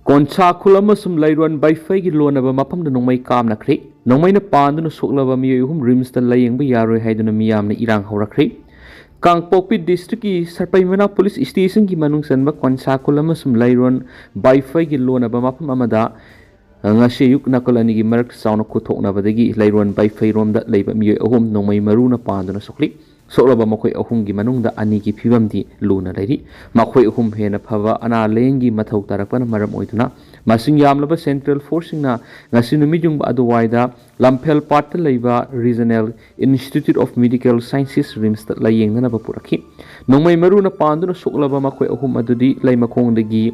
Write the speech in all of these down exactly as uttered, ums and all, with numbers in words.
ꯀꯣꯟꯁꯥꯈꯨꯜ ꯑꯃꯁꯨꯡ ꯂꯩꯔꯣꯟ ꯕꯥꯏꯐꯩꯒꯤ ꯂꯣꯟꯅꯕ ꯃꯐꯝꯗ ꯅꯣꯡꯃꯩ ꯀꯥꯞꯅꯈ꯭ꯔꯦ꯫ ꯅꯣꯡꯃꯩꯅ ꯄꯥꯟꯗꯨꯅ ꯁꯣꯛꯂꯕ ꯃꯤꯑꯣꯏ ꯑꯍꯨꯝ ꯔꯤꯝꯁꯇ ꯂꯥꯌꯦꯡꯕ ꯌꯥꯔꯣꯏ ꯍꯥꯏꯗꯨꯅ ꯃꯤꯌꯥꯝꯅ ꯏꯔꯥꯡ ꯍꯧꯔꯛꯈ꯭ꯔꯦ꯫ ꯀꯥꯡꯄꯣꯛꯄꯤ ꯗꯤꯁꯇ꯭ꯔꯤꯛꯀꯤ ꯁꯔꯄꯩꯃꯅꯥ ꯄꯨꯂꯤꯁ ꯁ꯭ꯇꯦꯁꯟꯒꯤ ꯃꯅꯨꯡ ꯆꯟꯕ ꯀꯣꯟꯁꯥꯈꯨꯜ ꯑꯃꯁꯨꯡ ꯂꯩꯔꯣꯟ ꯕꯥꯏꯐꯩꯒꯤ ꯂꯣꯟꯅꯕ ꯃꯐꯝ ꯑꯃꯗ ꯉꯁꯤ ꯑꯌꯨꯛ ꯅꯥꯀꯜ ꯑꯅꯤꯒꯤ ꯃꯔꯛ ꯆꯥꯎꯅ ꯈꯨꯠꯊꯣꯛꯅꯕꯗꯒꯤ ꯂꯩꯔꯣꯟ ꯕꯥꯏꯐꯩꯔꯣꯝꯗ ꯂꯩꯕ ꯃꯤꯑꯣꯏ ꯑꯍꯨꯝ ꯅꯣꯡꯃꯩ ꯃꯔꯨꯅ ꯄꯥꯟꯗꯨꯅ ꯁꯣꯛꯂꯤ꯫ ꯁꯣꯛꯂꯕ ꯃꯈꯣꯏ ꯑꯍꯨꯝꯒꯤ ꯃꯅꯨꯡꯗ ꯑꯅꯤꯒꯤ ꯐꯤꯕꯝꯗꯤ ꯂꯨꯅ ꯂꯩꯔꯤ꯫ ꯃꯈꯣꯏ ꯑꯍꯨꯝ ꯍꯦꯟꯅ ꯐꯕ ꯑꯅꯥ ꯂꯥꯌꯦꯡꯒꯤ ꯃꯊꯧ ꯇꯥꯔꯛꯄꯅ ꯃꯔꯝ ꯑꯣꯏꯗꯨꯅ ꯃꯁꯤꯡ ꯌꯥꯝꯂꯕ ꯁꯦꯟꯇ꯭ꯔꯦꯜ ꯐꯣꯔꯁꯁꯤꯡꯅ ꯉꯁꯤ ꯅꯨꯃꯤꯠꯌꯨꯡꯕ ꯑꯗꯨꯋꯥꯏꯗ ꯂꯝꯐꯦꯜ ꯄꯥꯠꯇ ꯂꯩꯕ Regional Institute of Medical Sciences ꯔꯤꯝꯁꯇ ꯂꯥꯌꯦꯡꯅꯅꯕ ꯄꯨꯔꯛꯈꯤ꯫ ꯅꯣꯡꯃꯩ ꯃꯔꯨꯅ ꯄꯥꯟꯗꯨꯅ ꯁꯣꯛꯂꯕ ꯃꯈꯣꯏ ꯑꯍꯨꯝ ꯑꯗꯨꯗꯤ ꯂꯩꯃꯈꯣꯡꯗꯒꯤ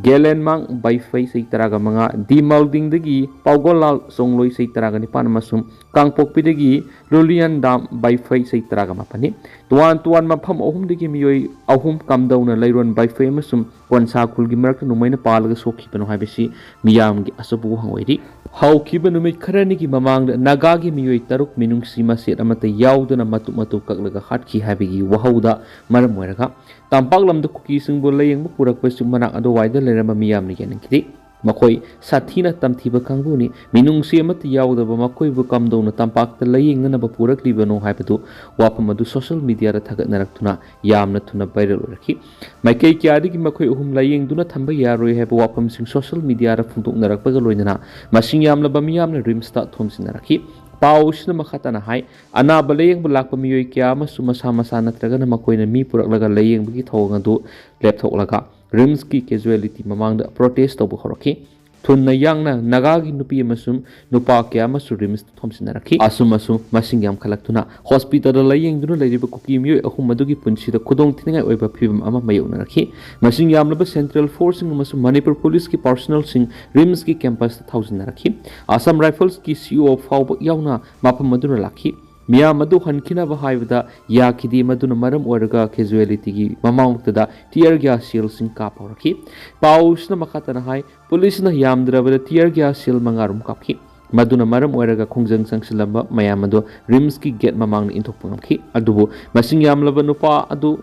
ꯒꯦꯂꯦꯟꯃꯥꯡ ꯕꯥꯏꯐꯩ ꯆꯍꯤ ꯇꯔꯥꯒ ꯃꯉꯥ, ꯗꯤꯃꯥꯜꯗꯤꯡꯗꯒꯤ ꯄꯥꯎꯒꯣꯜꯂꯥꯜ ꯆꯣꯡꯂꯣꯏ ꯆꯍꯤ ꯇꯔꯥꯒ ꯅꯤꯄꯥꯟ ꯑꯃꯁꯨꯡ ꯀꯥꯡꯄꯣꯛꯄꯤꯗꯒꯤ ꯂꯨꯂꯤꯌꯥꯟꯗꯥꯝ ꯕꯥꯏꯐꯩ ꯆꯍꯤ ꯇꯔꯥꯒ ꯃꯥꯄꯟꯅꯤ꯫ ꯇꯣꯉꯥꯟ ꯇꯣꯉꯥꯟꯕ ꯃꯐꯝ ꯑꯍꯨꯝꯗꯒꯤ ꯃꯤꯑꯣꯏ ꯑꯍꯨꯝ ꯀꯝꯗꯧꯅ ꯂꯩꯔꯣꯟ ꯕꯥꯏꯐꯩ ꯑꯃꯁꯨꯡ ꯀꯣꯟꯁꯥꯈꯨꯜꯒꯤ ꯃꯔꯛꯇ ꯅꯣꯡꯃꯩꯅ ꯄꯥꯜꯂꯒ ꯁꯣꯛꯈꯤꯕꯅꯣ ꯍꯥꯏꯕꯁꯤ ꯃꯤꯌꯥꯝꯒꯤ ꯑꯆꯧꯕ ꯋꯥꯍꯪ ꯑꯣꯏꯔꯤ꯫ ꯍꯧꯈꯤꯕ ꯅꯨꯃꯤꯠ ꯈꯔꯅꯤꯒꯤ ꯃꯃꯥꯡꯗ ꯅꯥꯒꯥꯒꯤ ꯃꯤꯑꯣꯏ ꯇꯔꯨꯛ ꯃꯤꯅꯨꯡꯁꯤ ꯃꯆꯦꯠ ꯑꯃꯠꯇ ꯌꯥꯎꯗꯅ ꯃꯇꯨꯞ ꯃꯇꯨꯞ ꯀꯛꯂꯒ ꯍꯥꯠꯈꯤ ꯍꯥꯏꯕꯒꯤ ꯋꯥꯍꯧꯗ ꯃꯔꯝ ꯑꯣꯏꯔꯒ ꯇꯝꯄꯥꯛ ꯂꯝꯗ ꯀꯨꯀꯤꯁꯤꯡꯕꯨ ꯂꯥꯌꯦꯡꯕ ꯄꯨꯔꯛꯄꯁꯨ ꯃꯅꯥꯛ ꯑꯗꯨꯋꯥꯏꯗ ꯂꯩꯔꯝꯕ ꯃꯤꯌꯥꯝꯅ ꯌꯥꯅꯤꯡꯈꯤꯗꯦ꯫ ꯃꯈꯣꯏ ꯁꯥꯊꯤꯅ ꯇꯝꯊꯤꯕ ꯀꯥꯡꯕꯨꯅꯤ, ꯃꯤꯅꯨꯡꯁꯤ ꯑꯃꯠꯇ ꯌꯥꯎꯗꯕ ꯃꯈꯣꯏꯕꯨ ꯀꯝꯗꯧꯅ ꯇꯝꯄꯥꯛꯇ ꯂꯥꯌꯦꯡꯅꯅꯕ ꯄꯨꯔꯛꯂꯤꯕꯅꯣ ꯍꯥꯏꯕꯗꯨ ꯋꯥꯐꯝ ꯑꯗꯨ ꯁꯣꯁꯤꯌꯦꯜ ꯃꯤꯗꯤꯌꯥꯗ ꯊꯥꯒꯠꯅꯔꯛꯇꯨꯅ ꯌꯥꯝꯅ ꯊꯨꯅ ꯚꯥꯏꯔꯦꯜ ꯑꯣꯏꯔꯛꯈꯤ꯫ ꯃꯥꯏꯀꯩ ꯀꯌꯥꯗꯒꯤ ꯃꯈꯣꯏ ꯑꯍꯨꯝ ꯂꯥꯌꯦꯡꯗꯨꯅ ꯊꯝꯕ ꯌꯥꯔꯣꯏ ꯍꯥꯏꯕ ꯋꯥꯐꯝꯁꯤꯡ ꯁꯣꯁꯤꯌꯦꯜ ꯃꯤꯗꯤꯌꯥꯗ ꯐꯣꯡꯗꯣꯛꯅꯔꯛꯄꯒ ꯂꯣꯏꯅꯅ ꯃꯁꯤꯡ ꯌꯥꯝꯂꯕ ꯃꯤꯌꯥꯝꯅ ꯔꯤꯝꯁꯇ ꯊꯣꯝꯖꯤꯟꯅꯔꯛꯈꯤ꯫ ꯄꯥꯎ ꯑꯁꯤꯅ ꯃꯈꯥ ꯇꯥꯅ ꯍꯥꯏ, ꯑꯅꯥꯕ ꯂꯥꯌꯦꯡꯕ ꯂꯥꯛꯄ ꯃꯤꯑꯣꯏ ꯀꯌꯥ ꯑꯃꯁꯨ ꯃꯁꯥ ꯃꯁꯥ ꯅꯠꯇ꯭ꯔꯒꯅ ꯃꯈꯣꯏꯅ ꯃꯤ ꯄꯨꯔꯛꯂꯒ ꯂꯥꯌꯦꯡꯕꯒꯤ ꯊꯧꯑꯣꯡ ꯑꯗꯨ ꯂꯦꯞꯊꯣꯛꯂꯒ ꯔꯤꯝꯁꯀꯤ ꯀꯦꯖꯨꯋꯦꯂꯤꯇꯤ ꯃꯃꯥꯡꯗ ꯄ꯭ꯔꯣꯇꯦꯁ ꯇꯧꯕ ꯍꯧꯔꯛꯈꯤ꯫ ꯊꯨꯅ ꯌꯥꯡꯅ ꯅꯥꯒꯥꯒꯤ ꯅꯨꯄꯤ ꯑꯃꯁꯨꯡ ꯅꯨꯄꯥ ꯀꯌꯥ ꯑꯃꯁꯨ ꯔꯤꯝꯁꯇ ꯊꯣꯝꯖꯤꯟꯅꯔꯛꯈꯤ꯫ ꯑꯁꯨꯝ ꯑꯁꯨꯝ ꯃꯁꯤꯡ ꯌꯥꯝꯈꯠꯂꯛꯇꯨꯅ ꯍꯣꯁꯄꯤꯇꯥꯜꯗ ꯂꯥꯌꯦꯡꯗꯨꯅ ꯂꯩꯔꯤꯕ ꯀꯨꯀꯤ ꯃꯤꯑꯣꯏ ꯑꯍꯨꯝ ꯑꯗꯨꯒꯤ ꯄꯨꯟꯁꯤꯗ ꯈꯨꯗꯣꯡꯊꯤꯅꯤꯡꯉꯥꯏ ꯑꯣꯏꯕ ꯐꯤꯕꯝ ꯑꯃ ꯃꯥꯌꯣꯛꯅꯔꯛꯈꯤ꯫ ꯃꯁꯤꯡ ꯌꯥꯝꯂꯕ ꯁꯦꯟꯇ꯭ꯔꯦꯜ ꯐꯣꯔꯁꯁꯤꯡ ꯑꯃꯁꯨꯡ ꯃꯅꯤꯄꯨꯔ ꯄꯨꯂꯤꯁꯀꯤ ꯄꯥꯔꯁꯣꯅꯦꯜꯁꯤꯡ ꯔꯤꯝꯁꯀꯤ ꯀꯦꯝꯄꯁꯇ ꯊꯧꯖꯤꯟꯅꯔꯛꯈꯤ꯫ ꯑꯁꯥꯝ ꯔꯥꯏꯐꯜꯁꯀꯤ ꯁꯤ ꯏ ꯑꯣ ꯐꯥꯎꯕ ꯌꯥꯎꯅ ꯃꯐꯝ ꯑꯗꯨꯗ ꯂꯥꯛꯈꯤ꯫ ꯃꯤꯌꯥꯝ ꯑꯗꯨ ꯍꯟꯈꯤꯅꯕ ꯍꯥꯏꯕꯗ ꯌꯥꯈꯤꯗꯦ, ꯃꯗꯨꯅ ꯃꯔꯝ ꯑꯣꯏꯔꯒ ꯀꯦꯖꯨꯋꯦꯂꯤꯇꯤꯒꯤ ꯃꯃꯥꯡꯃꯛꯇꯗ ꯇꯤꯌꯔ ꯒ꯭ꯌꯥꯁ ꯁꯦꯜꯁꯤꯡ ꯀꯥꯞꯄ ꯍꯧꯔꯛꯈꯤ꯫ ꯄꯥꯎꯁꯤꯅ ꯃꯈꯥ ꯇꯥꯅ ꯍꯥꯏ, ꯄꯨꯂꯤꯁꯅ ꯌꯥꯝꯗ꯭ꯔꯕꯗ ꯇꯤꯌꯔ ꯒ꯭ꯌꯥꯁ ꯁꯦꯜ ꯃꯉꯥꯔꯣꯝ ꯀꯥꯞꯈꯤ꯫ ꯃꯗꯨꯅ ꯃꯔꯝ ꯑꯣꯏꯔꯒ ꯈꯣꯡꯖꯪ ꯆꯪꯁꯤꯜꯂꯝꯕ ꯃꯌꯥꯝ ꯑꯗꯨ ꯔꯤꯝꯁꯀꯤ ꯒꯦꯠ ꯃꯃꯥꯡꯗ ꯏꯟꯊꯣꯛꯄ ꯉꯝꯈꯤ꯫ ꯑꯗꯨꯕꯨ ꯃꯁꯤꯡ ꯌꯥꯝꯂꯕ ꯅꯨꯄꯥ ꯑꯗꯨ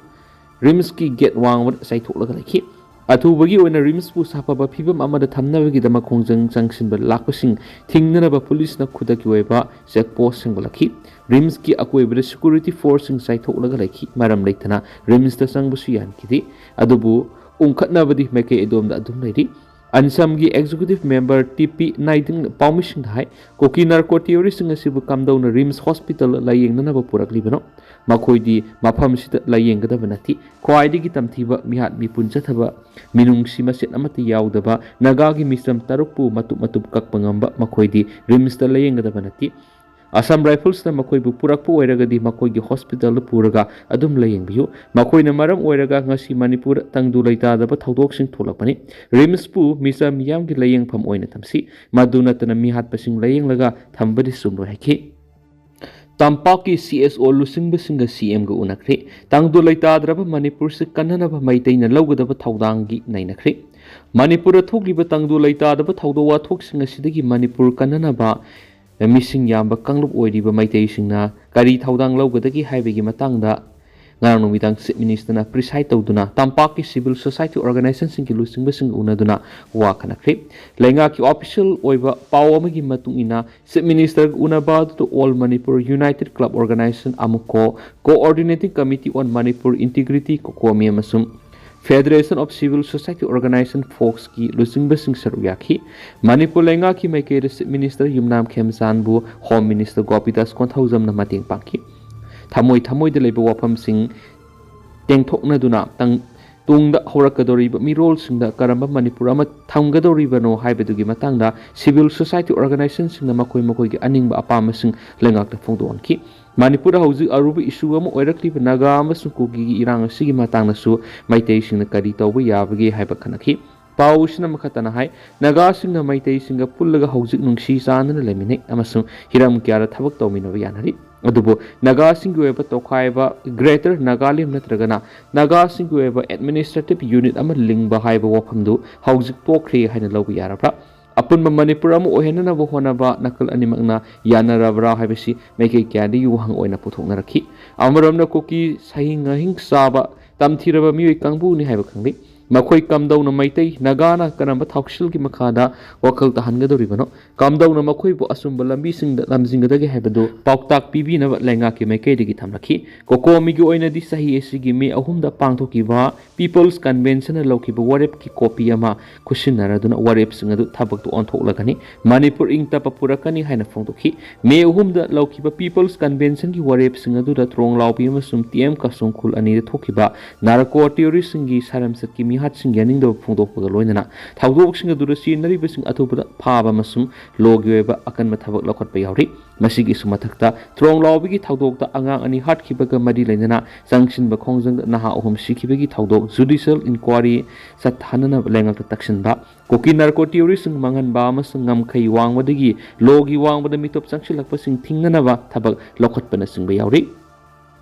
ꯔꯤꯝꯁꯀꯤ ꯒꯦꯠ ꯋꯥꯡꯃꯗ ꯆꯥꯏꯊꯣꯛꯂꯒ ꯂꯩꯈꯤ꯫ ꯑꯊꯨꯕꯒꯤ ꯑꯣꯏꯅ ꯔꯤꯝꯁꯄꯨ ꯁꯥꯐꯕ ꯐꯤꯕꯝ ꯑꯃꯗ ꯊꯝꯅꯕꯒꯤꯗꯃꯛ ꯈꯣꯡꯖꯪ ꯆꯪꯁꯤꯟꯕ ꯂꯥꯛꯄꯁꯤꯡ ꯊꯤꯡꯅꯅꯕ ꯄꯨꯂꯤꯁꯅ ꯈꯨꯗꯛꯀꯤ ꯑꯣꯏꯕ ꯆꯦꯛ ꯄꯣꯁ ꯁꯦꯝꯒꯠꯂꯛꯈꯤ꯫ ꯔꯤꯝꯁꯀꯤ ꯑꯀꯣꯏꯕꯗ ꯁꯦꯀ꯭ꯌꯨꯔꯤꯇꯤ ꯐꯣꯔꯁꯁꯤꯡ ꯆꯥꯏꯊꯣꯛꯂꯒ ꯂꯩꯈꯤ꯫ ꯃꯔꯝ ꯂꯩꯇꯅ ꯔꯤꯝꯁꯇ ꯆꯪꯕꯁꯨ ꯌꯥꯍꯟꯈꯤꯗꯦ꯫ ꯑꯗꯨꯕꯨ ꯎꯪꯈꯠꯅꯕꯗꯤ ꯃꯥꯏꯀꯩ ꯑꯗꯣꯝꯗ ꯑꯗꯨꯝ ꯂꯩꯔꯤ꯫ ꯑꯟꯁꯝꯒꯤ ꯑꯦꯛꯖꯤꯀ꯭ꯌꯨꯇꯤꯚ ꯃꯦꯝꯕꯔ ꯇꯤ ꯄꯤ ꯅꯥꯏꯗꯤꯡ ꯄꯥꯎꯃꯤꯁꯤꯡꯗ ꯍꯥꯏ, ꯀꯨꯀꯤ ꯅꯥꯔꯀꯣ ꯇꯤꯑꯣꯔꯤꯁꯁꯤꯡ ꯑꯁꯤꯕꯨ ꯀꯝꯗꯧꯅ ꯔꯤꯝꯁ ꯍꯣꯁꯄꯤꯇꯥꯜ ꯂꯥꯌꯦꯡꯅꯅꯕ ꯄꯨꯔꯛꯂꯤꯕꯅꯣ? ꯃꯈꯣꯏꯗꯤ ꯃꯐꯝꯁꯤꯗ ꯂꯥꯌꯦꯡꯒꯗꯕ ꯅꯠꯇꯦ꯫ ꯈ꯭ꯋꯥꯏꯗꯒꯤ ꯇꯝꯊꯤꯕ ꯃꯤꯍꯥꯠ ꯃꯤꯄꯨꯟ ꯆꯠꯊꯕ, ꯃꯤꯅꯨꯡꯁꯤ ꯃꯆꯦꯠ ꯑꯃꯠꯇ ꯌꯥꯎꯗꯕ ꯅꯥꯒꯥꯒꯤ ꯃꯤꯆꯝ ꯇꯔꯨꯛꯄꯨ ꯃꯇꯨꯞ ꯃꯇꯨꯞ ꯀꯛꯄ ꯉꯝꯕ ꯃꯈꯣꯏꯗꯤ ꯔꯤꯝꯁꯇ ꯂꯥꯌꯦꯡꯒꯗꯕ ꯅꯠꯇꯦ꯫ ꯑꯁꯥꯝ ꯔꯥꯏꯐꯜꯁꯅ ꯃꯈꯣꯏꯕꯨ ꯄꯨꯔꯛꯄ ꯑꯣꯏꯔꯒꯗꯤ ꯃꯈꯣꯏꯒꯤ ꯍꯣꯁꯄꯤꯇꯥꯜꯗ ꯄꯨꯔꯒ ꯑꯗꯨꯝ ꯂꯥꯌꯦꯡꯕꯤꯌꯨ꯫ ꯃꯈꯣꯏꯅ ꯃꯔꯝ ꯑꯣꯏꯔꯒ ꯉꯁꯤ ꯃꯅꯤꯄꯨꯔꯗ ꯇꯪꯗꯨ ꯂꯩꯇꯥꯗꯕ ꯊꯧꯗꯣꯛꯁꯤꯡ ꯊꯣꯛꯂꯛꯄꯅꯤ꯫ ꯔꯤꯝꯁꯄꯨ ꯃꯤꯆꯝ ꯃꯤꯌꯥꯝꯒꯤ ꯂꯥꯌꯦꯡꯐꯝ ꯑꯣꯏꯅ ꯊꯝꯁꯤ꯫ ꯃꯗꯨ ꯅꯠꯇꯅ ꯃꯤꯍꯥꯠꯄꯁꯤꯡ ꯂꯥꯌꯦꯡꯂꯒ ꯊꯝꯕꯗꯤ ꯆꯨꯝꯂꯣꯏ ꯍꯥꯏꯈꯤ꯫ ꯇꯝꯄꯥꯛꯀꯤ ꯁꯤ ꯑꯦꯁ ꯑꯣ ꯂꯨꯆꯤꯡꯕꯁꯤꯡꯒ ꯁꯤ ꯑꯦꯝꯒ ꯎꯅꯈ꯭ꯔꯦ꯫ ꯇꯪꯗꯨ ꯂꯩꯇꯥꯗ꯭ꯔꯕ ꯃꯅꯤꯄꯨꯔꯁꯤ ꯀꯟꯅꯅꯕ ꯃꯩꯇꯩꯅ ꯂꯧꯒꯗꯕ ꯊꯧꯗꯥꯡꯒꯤ ꯅꯩꯅꯈ꯭ꯔꯦ꯫ ꯃꯅꯤꯄꯨꯔꯗ ꯊꯣꯛꯂꯤꯕ ꯇꯪꯗꯨ ꯂꯩꯇꯥꯗꯕ ꯊꯧꯗꯣꯛ ꯋꯥꯊꯣꯛꯁꯤꯡ ꯑꯁꯤꯗꯒꯤ ꯃꯅꯤꯄꯨꯔ ꯀꯟꯅꯅꯕ ꯃꯤꯁꯤꯡ ꯌꯥꯝꯕ ꯀꯥꯡꯂꯨꯞ ꯑꯣꯏꯔꯤꯕ ꯃꯩꯇꯩꯁꯤꯡꯅ ꯀꯔꯤ ꯊꯧꯗꯥꯡ ꯂꯧꯒꯗꯒꯦ ꯍꯥꯏꯕꯒꯤ ꯃꯇꯥꯡꯗ ꯉꯔꯥꯡ ꯅꯨꯃꯤꯗꯥꯡ ꯆꯤꯐ ꯃꯤꯅꯤꯁꯇꯔꯅ ꯄ꯭ꯔꯤꯁꯥꯏꯗ ꯇꯧꯗꯨꯅ ꯇꯝꯄꯥꯛꯀꯤ ꯁꯤꯚꯤꯜ ꯁꯣꯁꯥꯏꯇꯤ ꯑꯣꯔꯒꯅꯥꯏꯖꯦꯁꯟꯁꯤꯡꯒꯤ ꯂꯨꯆꯤꯡꯕꯁꯤꯡꯒ ꯎꯅꯗꯨꯅ ꯋꯥ ꯈꯟꯅꯈ꯭ꯔꯦ꯫ ꯂꯩꯉꯥꯛꯀꯤ ꯑꯣꯐꯤꯁꯤꯌꯦꯜ ꯑꯣꯏꯕ ꯄꯥꯎ ꯑꯃꯒꯤ ꯃꯇꯨꯡ ꯏꯟꯅ, ꯆꯤꯐ ꯃꯤꯅꯤꯁꯇꯔꯒ ꯎꯅꯕ ꯑꯗꯨꯗ All Manipur United Club Organization, ꯑꯃꯨꯀꯣ, Coordinating Committee on Manipur Integrity, ꯀꯣꯀꯣꯃꯤ, ꯑꯃꯁꯨꯡ Federation of Civil Society Organization, ꯐꯣꯛꯁꯀꯤ ꯂꯨꯆꯤꯡꯕꯁꯤꯡ ꯁꯔꯨꯛ ꯌꯥꯈꯤ꯫ ꯃꯅꯤꯄꯨꯔ ꯂꯩꯉꯥꯛꯀꯤ ꯃꯥꯏꯀꯩꯗ ꯆꯤꯐ ꯃꯤꯅꯤꯁꯇꯔ ꯌꯨꯝꯅꯥꯝ ꯈꯦꯝꯆꯥꯟꯕꯨ ꯍꯣꯝ ꯃꯤꯅꯤꯁꯇꯔ ꯒꯣꯄꯤꯗꯥꯁ ꯀꯣꯟꯊꯧꯖꯝꯅ ꯃꯇꯦꯡ ꯄꯥꯡꯈꯤ꯫ ꯊꯃꯣꯏ ꯊꯃꯣꯏꯗ ꯂꯩꯕ ꯋꯥꯐꯝꯁꯤꯡ ꯇꯦꯡꯊꯣꯛꯅꯗꯨꯅ ꯇꯪ-, ꯇꯨꯡꯗ ꯍꯧꯔꯛꯀꯗꯧꯔꯤꯕ ꯃꯤꯔꯣꯜꯁꯤꯡꯗ ꯀꯔꯝꯕ ꯃꯅꯤꯄꯨꯔ ꯑꯃ ꯊꯝꯒꯗꯧꯔꯤꯕꯅꯣ ꯍꯥꯏꯕꯗꯨꯒꯤ ꯃꯇꯥꯡꯗ ꯁꯤꯚꯤꯜ ꯁꯣꯁꯥꯏꯇꯤ ꯑꯣꯔꯒꯅꯥꯏꯖꯦꯁꯟꯁꯤꯡꯅ ꯃꯈꯣꯏ ꯃꯈꯣꯏꯒꯤ ꯑꯅꯤꯡꯕ ꯑꯄꯥꯝꯕꯁꯤꯡ ꯂꯩꯉꯥꯛꯇ ꯐꯣꯡꯗꯣꯛꯍꯟꯈꯤ꯫ ꯃꯅꯤꯄꯨꯔꯗ ꯍꯧꯖꯤꯛ ꯑꯔꯨꯕ ꯏꯁꯨ ꯑꯃ ꯑꯣꯏꯔꯛꯂꯤꯕ ꯅꯥꯒꯥ ꯑꯃꯁꯨꯡ ꯀꯨꯀꯤꯒꯤ ꯏꯔꯥꯡ ꯑꯁꯤꯒꯤ ꯃꯇꯥꯡꯗꯁꯨ ꯃꯩꯇꯩꯁꯤꯡꯅ ꯀꯔꯤ ꯇꯧꯕ ꯌꯥꯕꯒꯦ ꯍꯥꯏꯕ ꯈꯟꯅꯈꯤ꯫ ꯄꯥꯎ ꯑꯁꯤꯅ ꯃꯈꯥ ꯇꯥꯅ ꯍꯥꯏ, ꯅꯥꯒꯥꯁꯤꯡꯅ ꯃꯩꯇꯩꯁꯤꯡꯒ ꯄꯨꯜꯂꯒ ꯍꯧꯖꯤꯛ ꯅꯨꯡꯁꯤ ꯆꯥꯟꯅꯅ ꯂꯩꯃꯤꯟꯅꯩ ꯑꯃꯁꯨꯡ ꯍꯤꯔꯝ ꯀꯌꯥꯗ ꯊꯕꯛ ꯇꯧꯃꯤꯟꯅꯕ ꯌꯥꯅꯔꯤ꯫ ꯑꯗꯨꯕꯨ ꯅꯥꯒꯥꯁꯤꯡꯒꯤ ꯑꯣꯏꯕ ꯇꯣꯈꯥꯏꯕ, ꯒ꯭ꯔꯦꯇꯔ ꯅꯥꯒꯥꯂꯦꯟ ꯅꯠꯇ꯭ꯔꯒꯅ ꯅꯥꯒꯥꯁꯤꯡꯒꯤ ꯑꯣꯏꯕ ꯑꯦꯗꯃꯤꯅꯤꯁꯇ꯭ꯔꯦꯇꯤꯚ ꯌꯨꯅꯤꯠ ꯑꯃ ꯂꯤꯡꯕ ꯍꯥꯏꯕ ꯋꯥꯐꯝꯗꯨ ꯍꯧꯖꯤꯛ ꯇꯣꯛꯈ꯭ꯔꯦ ꯍꯥꯏꯅ ꯂꯧꯕ ꯌꯥꯔꯕ꯭ꯔꯥ? ꯑꯄꯨꯟꯕ ꯃꯅꯤꯄꯨꯔ ꯑꯃ ꯑꯣꯏꯍꯟꯅꯅꯕ ꯍꯣꯠꯅꯕ ꯅꯥꯀꯜ ꯑꯅꯤꯃꯛꯅ ꯌꯥꯅꯔꯕ꯭ꯔꯥ ꯍꯥꯏꯕꯁꯤ ꯃꯥꯏꯀꯩ ꯀꯌꯥꯗꯒꯤ ꯋꯥꯍꯪ ꯑꯣꯏꯅ ꯄꯨꯊꯣꯛꯅꯔꯛꯈꯤ꯫ ꯑꯃꯔꯣꯝꯗ ꯀꯨꯀꯤ ꯁꯍꯤꯡ ꯉꯍꯤꯡ ꯆꯥꯕ ꯇꯝꯊꯤꯔꯕ ꯃꯤꯑꯣꯏ ꯀꯥꯡꯕꯨꯅꯤ ꯍꯥꯏꯕ ꯈꯪꯂꯤ꯫ ꯃꯈꯣꯏ ꯀꯝꯗꯧꯅ ꯃꯩꯇꯩ ꯅꯥꯒꯥꯅ ꯀꯔꯝꯕ ꯊꯧꯁꯤꯜꯒꯤ ꯃꯈꯥꯗ ꯋꯥꯈꯜ ꯇꯥꯍꯟꯒꯗꯧꯔꯤꯕꯅꯣ, ꯀꯝꯗꯧꯅ ꯃꯈꯣꯏꯕꯨ ꯑꯆꯨꯝꯕ ꯂꯝꯕꯤꯁꯤꯡꯗ ꯂꯝꯖꯤꯡꯒꯗꯒꯦ ꯍꯥꯏꯕꯗꯨ ꯄꯥꯎꯇꯥꯛ ꯄꯤꯕꯤꯅꯕ ꯂꯩꯉꯥꯛꯀꯤ ꯃꯥꯏꯀꯩꯗꯒꯤ ꯊꯝꯂꯛꯈꯤ꯫ ꯀꯣꯀꯣꯃꯤꯒꯤ ꯑꯣꯏꯅꯗꯤ ꯆꯍꯤ ꯑꯁꯤꯒꯤ ꯃꯦ ꯑꯍꯨꯝꯗ ꯄꯥꯡꯊꯣꯛꯈꯤꯕ People's Conventionꯅ ꯂꯧꯈꯤꯕ ꯋꯥꯔꯦꯞꯀꯤ ꯀꯣꯄꯤ ꯑꯃ ꯈꯨꯠꯁꯤꯟꯅꯔꯗꯨꯅ ꯋꯥꯔꯦꯞꯁꯤꯡ ꯑꯗꯨ ꯊꯕꯛꯇ ꯑꯣꯟꯊꯣꯛꯂꯒꯅꯤ꯫ ꯃꯅꯤꯄꯨꯔ ꯏꯪ ꯇꯞꯄ ꯄꯨꯔꯛꯀꯅꯤ ꯍꯥꯏꯅ ꯐꯣꯡꯗꯣꯛꯈꯤ꯫ ꯃꯦ ꯑꯍꯨꯝꯗ ꯂꯧꯈꯤꯕ People's Conventionꯒꯤ ꯋꯥꯔꯦꯞꯁꯤꯡ ꯑꯗꯨꯗ ꯇ꯭ꯔꯣꯡꯂꯥꯎꯕꯤ ꯑꯃꯁꯨꯡ ꯇꯤ ꯑꯦꯝ ꯀꯁꯨꯡ ꯈꯨꯜ ꯑꯅꯤꯗ ꯊꯣꯛꯈꯤꯕ ꯅꯥꯔꯀꯣ ꯇꯦꯔꯣꯔꯤꯁꯁꯤꯡꯒꯤ ꯁꯥꯔꯝꯆꯠꯀꯤ ꯃꯤꯍꯥꯠꯁꯤꯡ ꯌꯥꯅꯤꯡꯗꯕ ꯐꯣꯡꯗꯣꯛꯄꯒ ꯂꯣꯏꯅꯅ ꯊꯧꯗꯣꯛꯁꯤꯡ ꯑꯗꯨꯗ ꯆꯦꯟꯅꯔꯤꯕꯁꯤꯡ ꯑꯊꯨꯕꯗ ꯐꯥꯕ ꯑꯃꯁꯨꯡ ꯂꯣꯒꯤ ꯑꯣꯏꯕ ꯑꯀꯟꯕ ꯊꯕꯛ ꯂꯧꯈꯠꯄ ꯌꯥꯎꯔꯤ꯫ ꯃꯁꯤꯒꯤꯁꯨ ꯃꯊꯛꯇ, ꯇ꯭ꯔꯣꯡꯂꯥꯎꯕꯤꯒꯤ ꯊꯧꯗꯣꯛꯇ ꯑꯉꯥꯡ ꯑꯅꯤ ꯍꯥꯠꯈꯤꯕꯒ ꯃꯔꯤ ꯂꯩꯅꯅ ꯆꯪꯁꯤꯟꯕ ꯈꯣꯡꯖꯪꯗ ꯅꯍꯥ ꯑꯍꯨꯝ ꯁꯤꯈꯤꯕꯒꯤ ꯊꯧꯗꯣꯛ ꯖꯨꯗꯤꯁꯤꯌꯦꯜ ꯏꯟꯀ꯭ꯋꯥꯔꯤ ꯆꯠꯊꯍꯟꯅꯅꯕ ꯂꯩꯉꯥꯛꯇ ꯇꯛꯁꯤꯟꯕ, ꯀꯨꯀꯤ ꯅꯥꯔꯀꯣ ꯇꯦꯔꯣꯔꯤꯁꯁꯤꯡ ꯃꯥꯡꯍꯟꯕ ꯑꯃꯁꯨꯡ ꯉꯝꯈꯩ ꯋꯥꯡꯕꯗꯒꯤ ꯂꯣꯒꯤ ꯋꯥꯡꯃꯗ ꯃꯤꯇꯣꯞ ꯆꯪꯁꯤꯜꯂꯛꯄꯁꯤꯡ ꯊꯤꯡꯅꯅꯕ ꯊꯕꯛ ꯂꯧꯈꯠꯄꯅꯆꯤꯡꯕ ꯌꯥꯎꯔꯤ꯫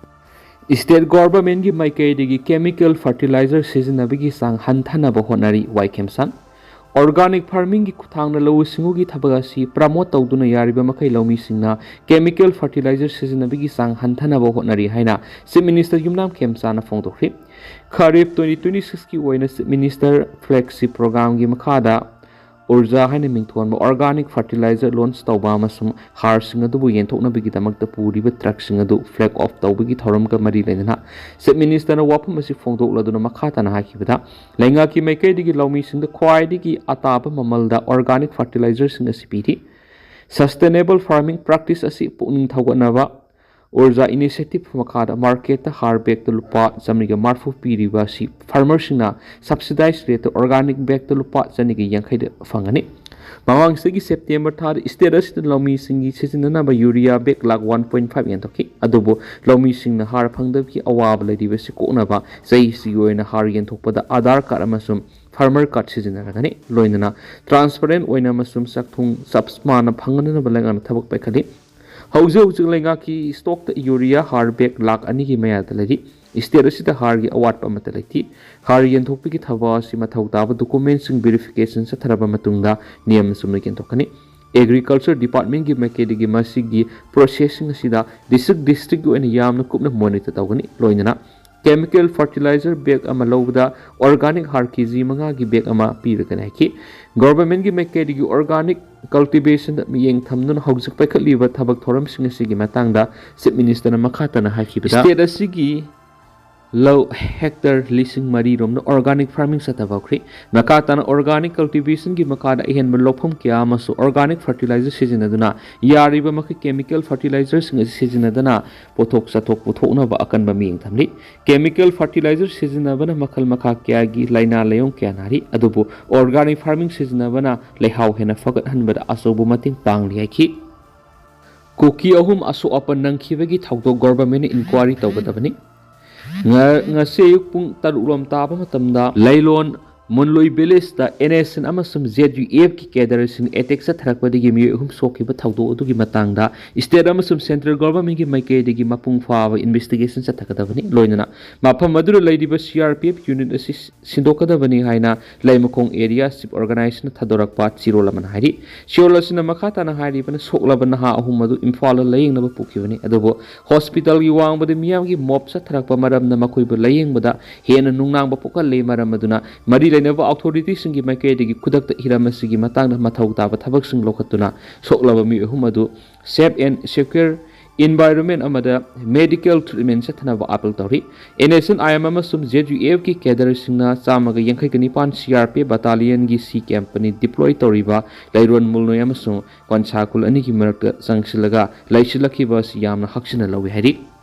State Governmentꯀꯤ ꯃꯥꯏꯀꯩꯗꯒꯤ chemical fertilizer ꯁꯤꯖꯤꯟꯅꯕꯒꯤ ꯆꯥꯡ ꯍꯟꯊꯅꯕ ꯍꯣꯠꯅꯔꯤ, ꯋꯥꯏ ꯈꯦꯝꯆꯥꯟ꯫ Organic farmingꯒꯤ ꯈꯨꯠꯊꯥꯡꯗ ꯂꯧꯎ ꯁꯤꯡꯎꯒꯤ ꯊꯕꯛ ꯑꯁꯤ promote ꯇꯧꯗꯨꯅ ꯌꯥꯔꯤꯕ ꯃꯈꯩ ꯂꯧꯃꯤꯁꯤꯡꯅ chemical fertilizer ꯁꯤꯖꯤꯟꯅꯕꯒꯤ ꯆꯥꯡ ꯍꯟꯊꯅꯕ ꯍꯣꯠꯅꯔꯤ ꯍꯥꯏꯅ Chief Minister ꯌꯨꯝꯅꯥꯝ ꯈꯦꯝꯆꯥꯟꯅ ꯐꯣꯡꯗꯣꯛꯈꯤ꯫ Kharif twenty twenty sixꯀꯤ ꯑꯣꯏꯅ Chief Minister Flagship Programꯒꯤ ꯃꯈꯥꯗ ꯎꯔꯖꯥ ꯍꯥꯏꯅ ꯃꯤꯡꯊꯣꯟꯕ organic fertilizer launch ꯇꯧꯕ ꯑꯃꯁꯨꯡ ꯍꯥꯔꯁꯤꯡ ꯑꯗꯨꯕꯨ ꯌꯦꯟꯊꯣꯛꯅꯕꯒꯤꯗꯃꯛꯇ ꯄꯨꯔꯤꯕ ꯇ꯭ꯔꯛꯁꯤꯡ ꯑꯗꯨ flag off ꯇꯧꯕꯒꯤ ꯊꯧꯔꯝꯒ ꯃꯔꯤ ꯂꯩꯅꯅ Chief Ministerꯅ ꯋꯥꯐꯝ ꯑꯁꯤ ꯐꯣꯡꯗꯣꯛꯂꯗꯨꯅ ꯃꯈꯥ ꯇꯥꯅ ꯍꯥꯏꯈꯤꯕꯗ, ꯂꯩꯉꯥꯛꯀꯤ ꯃꯥꯏꯀꯩꯗꯒꯤ ꯂꯧꯃꯤꯁꯤꯡꯗ ꯈ꯭ꯋꯥꯏꯗꯒꯤ ꯑꯇꯥꯕ ꯃꯃꯜꯗ organic fertilizerꯁꯤꯡ ꯑꯁꯤ ꯄꯤꯔꯤ꯫ Sustainable farming practice ꯑꯁꯤ ꯄꯨꯛꯅꯤꯡ ꯊꯧꯒꯠꯅꯕ ꯎꯔꯖꯥ initiative ꯃꯈꯥꯗ marketꯇ ꯍꯥꯔ bagꯇ ꯂꯨꯄꯥ ꯆꯥꯃꯔꯤꯒ ꯃꯔꯤꯐꯨ ꯄꯤꯔꯤꯕ ꯑꯁꯤ farmerꯁꯤꯡꯅ subsidized rateꯇ organic bagꯇ ꯂꯨꯄꯥ ꯆꯅꯤꯒ ꯌꯥꯡꯈꯩꯗ ꯐꯪꯒꯅꯤ꯫ ꯃꯃꯥꯡ ꯆꯍꯤꯒꯤ September ꯊꯥꯗ state ꯑꯁꯤꯗ ꯂꯧꯃꯤꯁꯤꯡꯒꯤ ꯁꯤꯖꯤꯟꯅꯅꯕ urea bag lakh one point five ꯌꯦꯟꯊꯣꯛꯈꯤ꯫ ꯑꯗꯨꯕꯨ ꯂꯧꯃꯤꯁꯤꯡꯅ ꯍꯥꯔ ꯐꯪꯗꯕꯒꯤ ꯑꯋꯥꯕ ꯂꯩꯔꯤꯕꯁꯤ ꯀꯣꯛꯅꯕ ꯆꯍꯤꯁꯤꯒꯤ ꯑꯣꯏꯅ ꯍꯥꯔ ꯌꯦꯟꯊꯣꯛꯄꯗ Aadhaar card ꯑꯃꯁꯨꯡ farmer card ꯁꯤꯖꯤꯟꯅꯔꯒꯅꯤ꯫ ꯂꯣꯏꯅꯅ transparent ꯑꯣꯏꯅ ꯑꯃꯁꯨꯡ ꯆꯥꯛꯊꯨꯡ ꯆꯞ ꯃꯥꯟꯅ ꯐꯪꯍꯟꯅꯕ ꯂꯩꯉꯥꯛꯅ ꯊꯕꯛ ꯄꯥꯏꯈꯠꯂꯤ꯫ ꯍꯧꯖꯤꯛ ꯍꯧꯖꯤꯛ ꯂꯩꯉꯥꯛꯀꯤ stockꯇ urea ꯍꯥꯔ bag ꯂꯥꯈ ꯑꯅꯤꯒꯤ ꯃꯌꯥꯗ ꯂꯩꯔꯤ꯫ State ꯑꯁꯤꯗ ꯍꯥꯔꯒꯤ ꯑꯋꯥꯠꯄ ꯑꯃꯠꯇ ꯂꯩꯇꯦ꯫ ꯍꯥꯔ ꯌꯦꯟꯊꯣꯛꯄꯒꯤ ꯊꯕꯛ ꯑꯁꯤ ꯃꯊꯧ ꯇꯥꯕ documentꯁꯤꯡ verification ꯆꯠꯊꯔꯕ ꯃꯇꯨꯡꯗ ꯅꯤꯌꯝ ꯆꯨꯝꯅ ꯌꯦꯟꯊꯣꯛꯀꯅꯤ꯫ Agriculture Departmentꯀꯤ ꯃꯥꯏꯀꯩꯗꯒꯤ ꯃꯁꯤꯒꯤ processꯁꯤꯡ ꯑꯁꯤꯗ district districtꯀꯤ ꯑꯣꯏꯅ ꯌꯥꯝꯅ ꯀꯨꯞꯅ monitor ꯇꯧꯒꯅꯤ꯫ ꯂꯣꯏꯅꯅ chemical fertilizer bag ꯑꯃ ꯂꯧꯕꯗ organic ꯍꯥꯔ ꯀꯦ ꯖꯤ ꯃꯉꯥꯒꯤ bag ꯑꯃ ꯄꯤꯔꯒꯅꯤ ꯍꯥꯏꯈꯤ꯫ Governmentꯀꯤ ꯃꯥꯏꯀꯩꯗꯒꯤ organic cultivationꯗ ꯃꯤꯠꯌꯦꯡ ꯊꯝꯗꯨꯅ ꯍꯧꯖꯤꯛ ꯄꯥꯏꯈꯠꯂꯤꯕ ꯊꯕꯛ ꯊꯧꯔꯝꯁꯤꯡ ꯑꯁꯤꯒꯤ ꯃꯇꯥꯡꯗ Chief Ministerꯅ ꯃꯈꯥ ꯇꯥꯅ ꯍꯥꯏꯈꯤꯕꯗ, state ꯑꯁꯤꯒꯤ ꯂꯧ hectare ꯂꯤꯁꯤꯡ ꯃꯔꯤ ꯔꯣꯝꯅ organic farming ꯆꯠꯊꯕ ꯍꯧꯈ꯭ꯔꯦ꯫ ꯃꯈꯥ ꯇꯥꯅ organic cultivationꯒꯤ ꯃꯈꯥꯗ ꯑꯍꯦꯟꯕ ꯂꯧꯐꯝ ꯀꯌꯥ ꯑꯃꯁꯨ organic fertilizer ꯁꯤꯖꯤꯟꯅꯗꯨꯅ ꯌꯥꯔꯤꯕ ꯃꯈꯩ chemical fertilizerꯁꯤꯡ ꯑꯁꯤ ꯁꯤꯖꯤꯟꯅꯗꯅ ꯄꯣꯠꯊꯣꯛ ꯆꯥꯊꯣꯛ ꯄꯨꯊꯣꯛꯅꯕ ꯑꯀꯟꯕ ꯃꯤꯠꯌꯦꯡ ꯊꯝꯂꯤ꯫ Chemical fertilizer ꯁꯤꯖꯤꯟꯅꯕꯅ ꯃꯈꯜ ꯃꯈꯥ ꯀꯌꯥꯒꯤ ꯂꯥꯏꯅꯥ ꯂꯥꯏꯌꯣꯡ ꯀꯌꯥ ꯅꯥꯔꯤ, ꯑꯗꯨꯕꯨ organic farming ꯁꯤꯖꯤꯟꯅꯕꯅ ꯂꯩꯍꯥꯎ ꯍꯦꯟꯅ ꯐꯒꯠꯍꯟꯕꯗ ꯑꯆꯧꯕ ꯃꯇꯦꯡ ꯄꯥꯡꯂꯤ ꯍꯥꯏꯈꯤ꯫ ꯀꯨꯀꯤ ꯑꯍꯨꯝ ꯑꯁꯣꯛ ꯑꯄꯟ ꯅꯪꯈꯤꯕꯒꯤ ꯊꯧꯗꯣꯛ governmentꯅ inquiry ꯇꯧꯒꯗꯕꯅꯤ꯫ ꯉ-, ꯉꯁꯤ ꯑꯌꯨꯛ ꯄꯨꯡ ꯇꯔꯨꯛ ꯂꯣꯝ ꯇꯥꯕ ꯃꯇꯝꯗ ꯂꯩꯂꯣꯟ ꯃꯨꯟꯂꯨꯏ villageꯇ NSCN ꯑꯃꯁꯨꯡ ZUFꯀꯤ cadreꯁꯤꯡ attack ꯆꯠꯊꯔꯛꯄꯗꯒꯤ ꯃꯤꯑꯣꯏ ꯑꯍꯨꯝ ꯁꯣꯛꯈꯤꯕ ꯊꯧꯗꯣꯛ ꯑꯗꯨꯒꯤ ꯃꯇꯥꯡꯗ state ꯑꯃꯁꯨꯡ central governmentꯀꯤ ꯃꯥꯏꯀꯩꯗꯒꯤ ꯃꯄꯨꯡ ꯐꯥꯕ investigation ꯆꯠꯊꯒꯗꯕꯅꯤ꯫ ꯂꯣꯏꯅꯅ ꯃꯐꯝ ꯑꯗꯨꯗ ꯂꯩꯔꯤꯕ CRPF unit ꯑꯁꯤ ꯁꯤꯟꯗꯣꯛꯀꯗꯕꯅꯤ ꯍꯥꯏꯅ ꯂꯩꯃꯈꯣꯡ area chief organizationꯅ ꯊꯥꯗꯣꯔꯛꯄ ꯆꯦꯔꯣꯜ ꯑꯃꯅ ꯍꯥꯏꯔꯤ꯫ ꯆꯦꯔꯣꯜ ꯑꯁꯤꯅ ꯃꯈꯥ ꯇꯥꯅ ꯍꯥꯏꯔꯤꯕꯅ, ꯁꯣꯛꯂꯕ ꯅꯍꯥ ꯑꯍꯨꯝ ꯑꯗꯨ ꯏꯝꯐꯥꯜꯗ ꯂꯥꯌꯦꯡꯅꯕ ꯄꯨꯈꯤꯕꯅꯤ, ꯑꯗꯨꯕꯨ hospitalꯒꯤ ꯋꯥꯡꯃꯗ ꯃꯤꯌꯥꯝꯒꯤ mob ꯆꯠꯊꯔꯛꯄ ꯃꯔꯝꯅ ꯃꯈꯣꯏꯕꯨ ꯂꯥꯌꯦꯡꯕꯗ ꯍꯦꯟꯅ ꯅꯨꯡꯅꯥꯡꯕ ꯄꯣꯛꯍꯜꯂꯦ꯫ ꯃꯔꯝ ꯑꯗꯨꯅ ꯃꯔꯤ ꯂꯩꯅꯕ authorityꯁꯤꯡꯒꯤ ꯃꯥꯏꯀꯩꯗꯒꯤ ꯈꯨꯗꯛꯇ ꯍꯤꯔꯝ ꯑꯁꯤꯒꯤ ꯃꯇꯥꯡꯗ ꯃꯊꯧ ꯇꯥꯕ ꯊꯕꯛꯁꯤꯡ ꯂꯧꯈꯠꯇꯨꯅ ꯁꯣꯛꯂꯕ ꯃꯤꯑꯣꯏ ꯑꯍꯨꯝ ꯑꯗꯨ safe and secure environment ꯑꯃꯗ medical treatment ꯆꯠꯊꯅꯕ appeal ꯇꯧꯔꯤ꯫ NSCN-IM ꯑꯃꯁꯨꯡ ZUFꯀꯤ cadreꯁꯤꯡꯅ ꯆꯥꯝꯃꯒ ꯌꯥꯡꯈꯩꯒ ꯅꯤꯄꯥꯟ CRPF battalionꯒꯤ C company deploy ꯇꯧꯔꯤꯕ ꯂꯩꯔꯣꯟ ꯃꯨꯜꯅꯣꯏ ꯑꯃꯁꯨꯡ ꯀꯣꯟꯁꯥ ꯈꯨꯜ ꯑꯅꯤꯒꯤ ꯃꯔꯛꯇ ꯆꯪꯁꯤꯜꯂꯒ ꯂꯩꯁꯤꯜꯂꯛꯈꯤꯕ ꯑꯁꯤ ꯌꯥꯝꯅ ꯍꯛꯆꯤꯟꯅ ꯂꯧꯏ ꯍꯥꯏꯔꯤ꯫